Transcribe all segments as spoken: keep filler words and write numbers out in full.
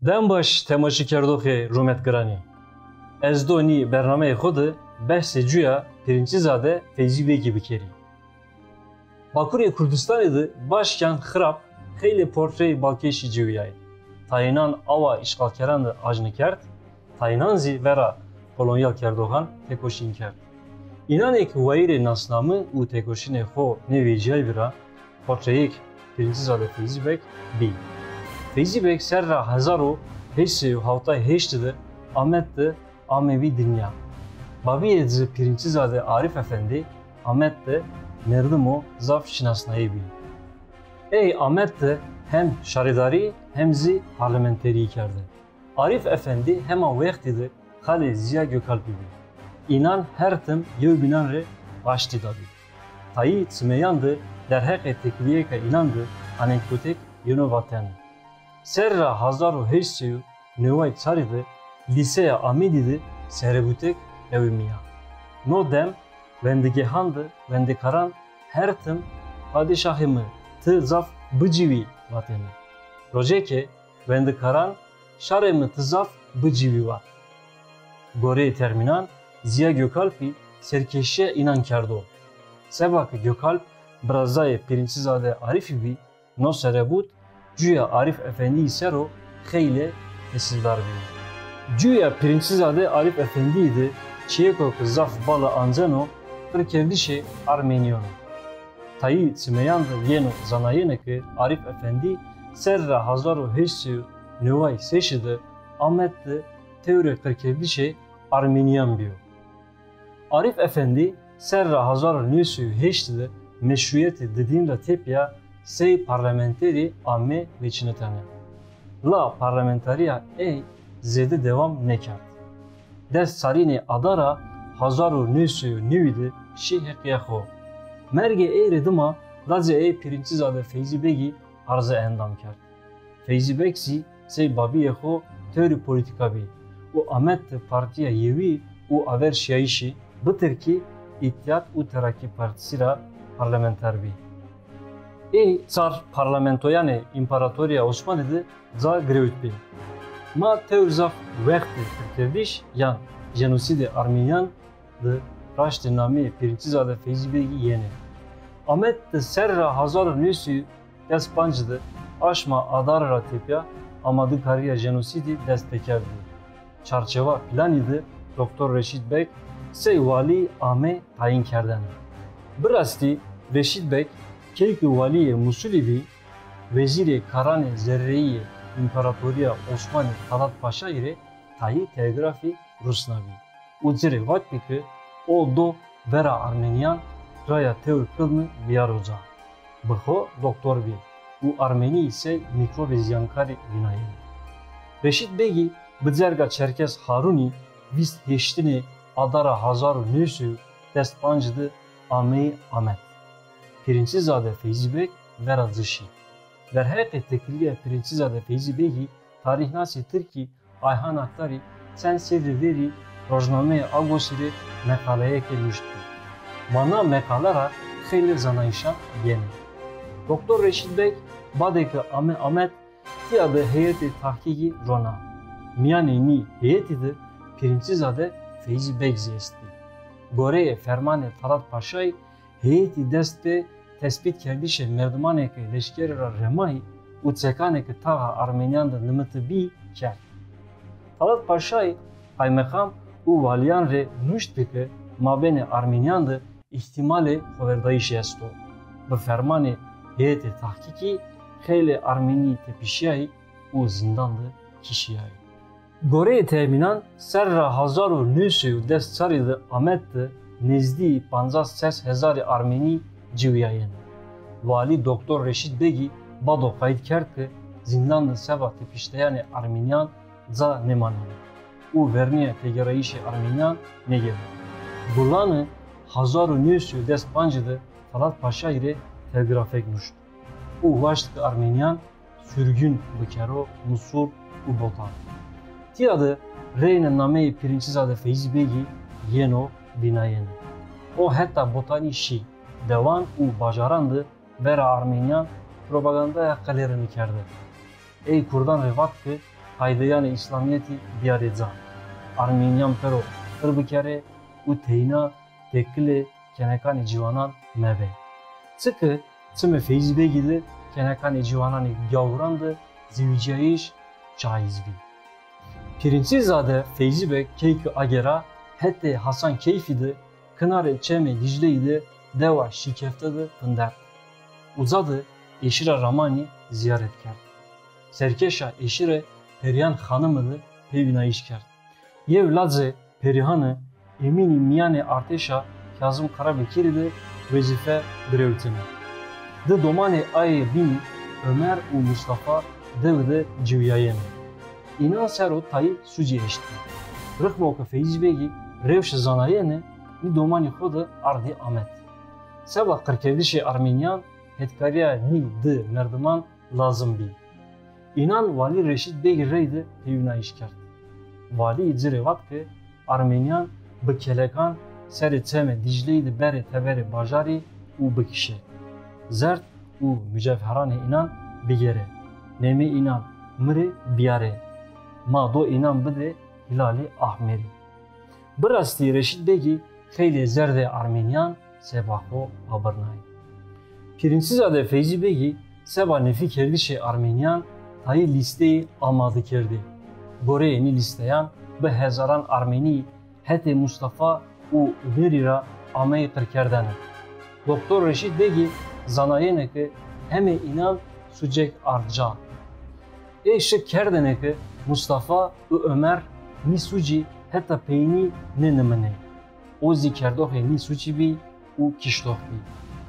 Dem baş temaşekerdoxê rûmetgiranî. Ez do nî bernameyê xwe de behsê cuya Pîrînçîzade Feyzî Begî bikerî. Bakurê Kurdistanê de başkan xirab xeylê portreyê balkêşî ciwiyayê. Tayînan awa îşxalkeran de ajne kerd, tayînan zî vera kolonyalkerdoxan têkoşîn kerd. Înanê ke wayîrê nasname û têkoşînê xwe nêvêciyayî bira, portreyêk Pîrînçîzade Feyzî Beg bî. Feyzî Beg serra hezar û heyşt sey û hewtay hêşt de Amed de amê bî dinya. Babiyê zî Pîrînçîzade Arîf Efendî Amed de merdimo zaf şinasnayî bî. Ey Amed de hem şaredarî hem zî parlamenterî kerde. Arîf Efendî hema wextî de xalê Ziya Gökalpî bî. Înan her tim yewbînan rê paştî dabî. Tayî çimeyan de derheqê têkiliyêka înan de anekdotek yeno vatene. Serra hezar û heyşt sey û neway çarî de lîseya Amêdî de serebûtek qewimiya. No dem wendegehan de wendekaran her tim "Padîşahê mi, ti zaf bicîwî" vatene. Rojekê wendekaran "Şarê mi, ti zaf bicîwî" vat. Goreyê termînan Ziya Gökalpî serkêşiya înan kerdo. Seba ke Gökalp birazayê Pîrînçîzade Arîfî bî, no serebût cuya Arîf Efendîyî ser o xeylê tesîrdar bî. Cuya Pîrînçîzade Arîf Efendîyî de çiyêko ke zaf bala anceno qirkerdişê armenîyan o. Tayî çimeyan de yeno zanayene ke Arîf Efendî serra hezar û heyşt sey û neway şeş de Amed de tewrê qirkerdişê armenîyan bîyo. Arîf Efendî serra hezar û neh sey û hêşt de meşrûyetê didîn ra tepya sey parlamenterî ame veçinitene. La parlamenterîya ey zêde dewam nêkerd. Des serînê Adara hezar û neh sey û newî de şî heqiya xo. Mergê ey rê dima lacê ey Pîrînçîzade Feyzî Begî arze endam kerd. Feyzî Beg zî sey babiyê xo tewrê polîtîka bî û Amed de Partîya Yewî û Averşiyayîşî, bi tirkî Îttihat û Terakî Partîsî ra parlamenter bî. Ê çar parlamentoyanê Împaratorîya Osmanî de ca girewt bî. Ma tewr zaf wextê qirkerdiş yan jenosîdê armenîyan de raştê nameyê Pîrînçîzade Feyzî Begî yenê. Amed de serra hezar û neh sey û des û panc de aşma Adara ra tepya amadekariya jenosîdî dest pêkerdibû. Çarçewa planî de Doktor Reşîd Beg sey walî ame tayîn kerdene. Bi rastî Reşîd Beg keyke waliyê Musulî bî, wezîrê karanê zerreyî yê Împaratorîya Osmanî Talat Paşayî rê tayî telgrafî rusnabî û ci rê vatbî ke o do vera armenîyan raya tewr kilmi biyaro ca. Bi xo doktor bî û armenî sey mîkrobê ziyankarî vînayî. Reşîd Begî bi cerga Çerkez Harûnî vîst hêştinê Adara hezar û neh sey û des û panc de ameyî Amed. Pîrînçîzade Feyzî Beg vera ci şî. Derheqê têkiliya Pîrînçîzade Feyzî Begî tarîxnasê tirkî Ayhan Aktarî çend serrî verî rojnameyê Agosî rê meqaleyekê nuştbû. Ma na meqale ra xeylê zanayîşan yenê. Doktor Reşîd Beg badê ke ame Amed, tiya de heyetê tahkîkî rona. Mîyanê nî heyetî de Pîrînçîzade Feyzî Beg zî estbî. Goreyê fermanê Talat Paşayî heyetî dest pê tespîtkerdişê merdimanê ke leşkerî ra remayî û çekanê ke taxa armenîyan de nimitibî kerd. Talat Paşayî qaymeqam û walîyan rê nuştbî ke mabênê armenîyan de îhtîmalê xoverdayîşê esto. Bi fermanê heyetê tahkîkî xeylê armenî tepişîyayî û zîndan de kişîyayî. Goreyê termînan serra hezar û neh sey û des çarî de Amed de nêzdî pancas şeş hezarî armenî ciwiyayene. Walî Doktor Reşîd Begî bado qayît kerd ke zîndan de seba tepişteyanê armenîyan ca nêmanene û vernîya têgêrayîşê armenîyan nêgêvanê. Gulane hezar û neh sey û des û panc de Talat Paşayî rê telgrafek nuşt û waşt ke armenîyan sürgün bikero Musul û Botan. Tiya de reyne nameyê Pîrînçîzade Feyzî Begî yeno vînayene. O heta Botanî şî, dewan û bajaran de vera armenîyan propagandaya qelêrine kerde. Ey kurdan rê vat ke qaydeyanê Îslamiyetî biyarê ca. Armêniyan pero pir bikere û teyna têkilê kenekanê ciwanan mebe. Çike çimê Feyzî Begî de kenekanê ciwananê gawiran de zewiciyayîş caiz bî. Pîrînçîzade Feyzî Beg keyke agera hetê Hasan Keyfî de kinarê çemê Dîcleyî de dewa Şîkefte de vindert. Uca de êşira Ramanî ziyaret kerd. Serkeşa êşire Perihan Xanime de pêvînayîş kerd. Yew lacê Perihane Emînî mîyanê artêşa Kazim Karabekirî de wezîfe girewtine. Di domanê ayê bînî Ömer û Mustafa dew de ciwiyayene. Înan ser o tayî sûcî eştî. Rixmo ke Feyzî Begî rewşe zanayene, nî domanî xo de ardî Amed. Seba qirkerdişê Armêniyan hetkariya nî di merdiman lazim bî. Înan Walî Reşîd Begî rey de pêvînayîş kerd. Walî ci rê vat ke Armêniyan bi kelekan serê çemê Dîcleyî de bere teberê bajarî û bikişe. Zerd û mucevheranê înan bigere. Nêmê înan mirê biyare. Ma do înan bide Hilalê Ahmerî. Bi rastî Reşîd Begî xeylê zerdê Armêniyan seba xwe abirnayî. Pîrînççîzade Feyzî Begî seba nefîkerdişê Armêniyan tayî lîsteyê amade kerdê. Goreyê nî lîsteyan bi hezaran Armênî hetê Mustafa û Umerî ra ameyî qirkerdene. Doktor Reşîd Begî zanayene ke hemê înan sûcek ard ca. Ê şik kerdene ke Mustafa û Ömer nî sûcî heta peynî nênimine. O zî kerdoxê nî sûcî bî û kiştox bî.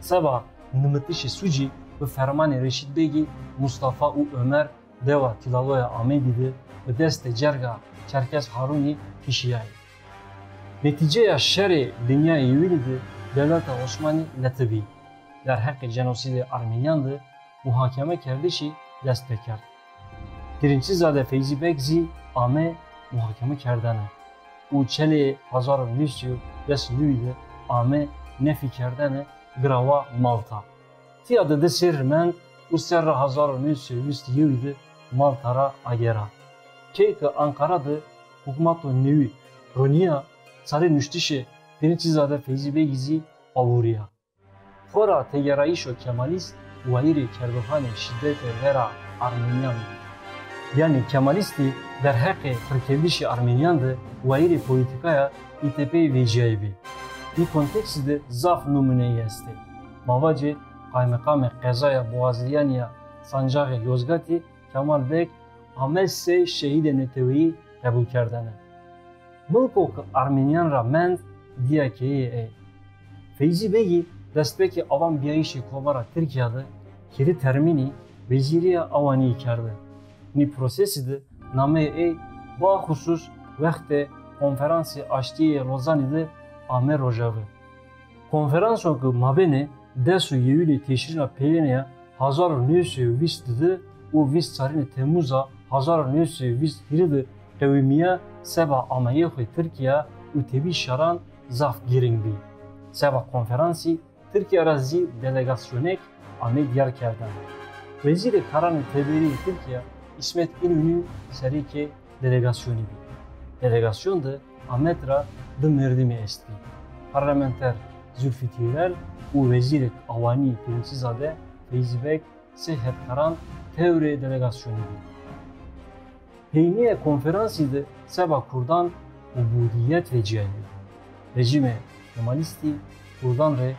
Seba nimitişê sûcî bi fermanê Reşîd Begî Mustafa û Ömer dewa Tîlaloya Amedî de bi destê cerga Çerkes Harûnî kişiyayî. Netîceya şerê dinyayê yewînî de dewleta Osmanî letibî. Derheqê jenosîdê Armêniyan de muhakeme kerdişî dest pê kerd. Pîrînççîzade Feyzî Beg zî ame muhakeme kerdene û çelê hezar û neh sed û des û newî de ame nefî kerdene girawa Malta. Tiya de di serr mend û serra hezar û neh sed û bîst û yewî de Malta ra agera. Keyke Anqara de hukmato newî roniya, sarê nuştişê Pîrînççîzade Feyzî Begî zî avûriya. Xora têgerayîşo Kemalîst wayîrê kerdoxanê şîdetê vera Armêniyan bî. Yanî Kemalîstî derheqê qirkerdişê Armêniyan de wayîrê polîtîkaya İTP'yê veciyayî bî. Di kontekstî de zaf nimûneyî estê. Ma vacê qaymeqamê qezaya Boğazlîyanî ya Sancaxê Yozgatî Kemal Beg ame sey şehîdê neteweyî qebûlkerdene. Milko ke Armêniyan ra mend diya keyeyê ey. Feyzî Begî destpêkê avan biyayîşê Komara Tirkîya de kirî termînî wezîrîya awanîyî kerde. Nî prosesî de nameyê ey baxusûs wextê Konferansê Aştiyê yê Lozanî de ame rojeve. Konferanso ke mabênê des û yewînê Tîşrîna peyênê ya hezar û neh sed û bîst û du û bîst û çarînê Temmûza hezar û neh sed û bîst û hîrê de qewimîya seba ameyê xwe Tirkîya û tevî şeran zaf girîng bî. Seba konferansî Tirkîya ra zî delegasyonek ame diyar kerdene. Wezîrê Karanê Teberî yê Tirkîya Îsmet İnönü serokê delegasyonî bî. Delegasyon de Amed ra du merdimî estbî. Parlamenter Zülfü Tigrel û wezîrek awanî Pîrînççîzade Feyzî Beg sê hetkaran tewrê delegasyonî bûn. Peynîya konferansî de seba kurdan ubûdiyet veciyayî. Rejîmê Kemalîstî kurdan rê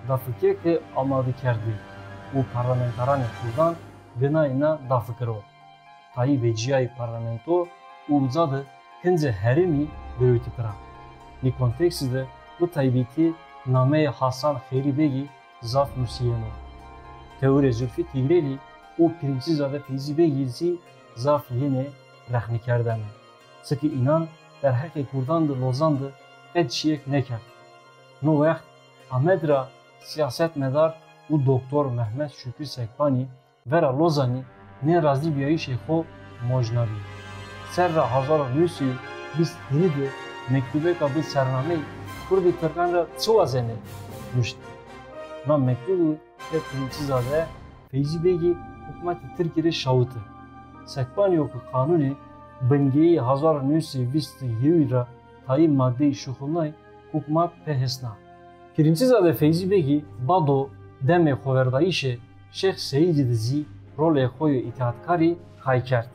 dafikeke amade kerdbî û parlamentaranê kurdan ginayî na dafike ro. Tayî veciyayî parlamento û uca de kincê herêmî girewtî kira. Nî kontekstî de bi taybetî nameyê Hasan Xêrî Begî zaf nusîyeno. Tewirê Zülfü Tigrelî û Pîrînççîzade Feyzî Begî zî zaf yenê rexnekerdene. Çikî înan derheqê kurdan de Lozan de qet çiyek nekerd. No wext Amed ra siyasetmedar û doktor Mehmet Şükrü Sekbanî vera Lozanî nê razîbîyayîşê xo mojna bî. Serra hezar û neh sed û bîst û hîrê de mektubeka bi sernameyê Kurdê Tirkan ra çi wazenê nuşt. Na mektubî de Pîrînççîzade Feyzî Begî hikûmetê Tirkî rê şawite. Sekbanî yo ke qanûnê bingehî hezar û neh sed û bîst û yewî re tayî madeyî şixulnayî hikûmet pê hêsna. Pîrînçîzade Feyzî Begî Bado demê xweverdayîşê Şêx Seyîdî de zî rolê xwe yê îtîhatkarî qay kerd.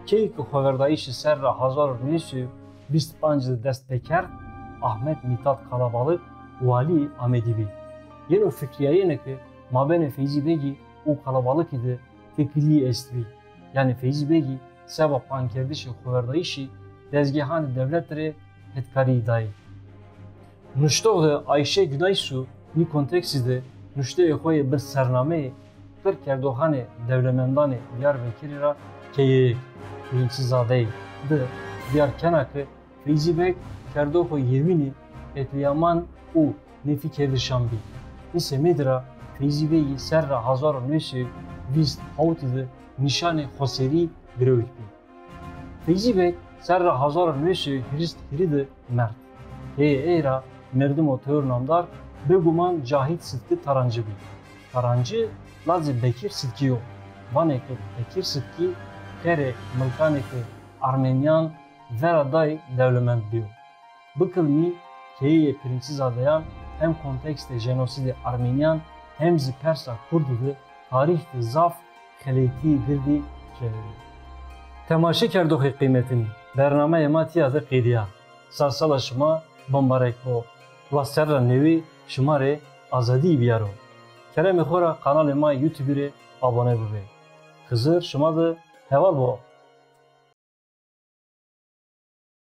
Keyî ku xweverdayîşê serra hezar û neh sed û bîst û pênc de dest pê kerd, Ahmet Mîtat Kalabalık walî Amedî bî. Yeno fikriyayene ke mabênê Feyzî Begî û Kalabalıkî de têkilî estbî. Yanî Feyzî Begî seba pankerdişê xweverdayîşî dezgehanê dewletî rê hetkarî dayî. Nuştox de Ayşe Günaysu nî konteksî de nuşteyê xwe yê bi sernameyê Pir kerdoxanê dewlemendanê Diyarbekirî ra keyeyêk Pîrînçîzadeyî di diyar kena ke Feyzî Beg kerdoxo yewînî qetlîaman û nefîkerdişan bî. Nî semedî ra Feyzî Begî serra hezar û neh sed û bîst û hewtî de nîşanê xweserî girewt bî. Feyzî Beg serra hezar û neh sed û hîrîst hîrî de merd. Hê ey ra merdimo tewr namdar bêguman Cahît Sidkî Tarancî bî. Tarancî lazê Bekîr Sidkî yo. Vanê ke Bekîr Sidkî xêrê milkanê ke Armenîyan vera dayî dewlemend bîyo. Bikilmî keyeyê Pîrînçîzadeyan hem kontekstê jenosîdê Armenîyan hem zî persa Kurdî de tarîx de zaf xeleytî girdî çêbû. Temaşekerdoxê qîmetinî, bernameyê ma tîya de qediya. Sar sala şima bimbarek bo. Wa serra newî şima rê azadî biyaro. Keremê xo ra kanalê ma YouTubeî rê abone bibê. Xizir şima de heval bo.